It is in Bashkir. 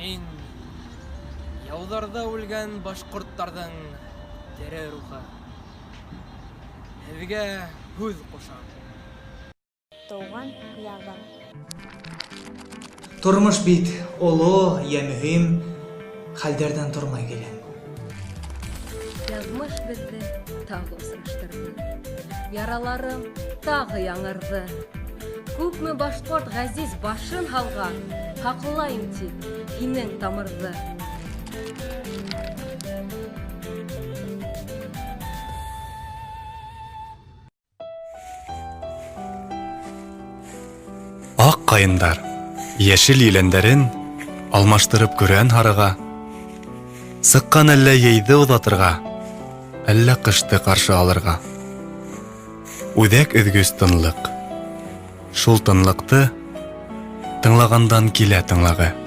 Мин яуҙарҙа үлгән башҡорттарҙың тере рухы. Һеҙгә һүҙ ҡушам. Тыуған ягым. Тормош бит оло йә мөһим хәлдәрҙән тормай гелән. Яҙмыш беҙҙе тағы осраштырҙы. Яраларым тағы яңырҙы. Күпме башҡорт ғәзиз башын һалған, һаҡлайым тип һинең тамырҙы. Аҡ ҡайындар йәшел еләндәрен алмаштырып көрән һарыға. Сыҡҡан әллә йәйҙе оҙатырға, әллә ҡышты ҡаршы алырға. Үҙәк өҙгөс тынлыҡ. Шул тынлыҡты тыңлағандан килә тыңлағы.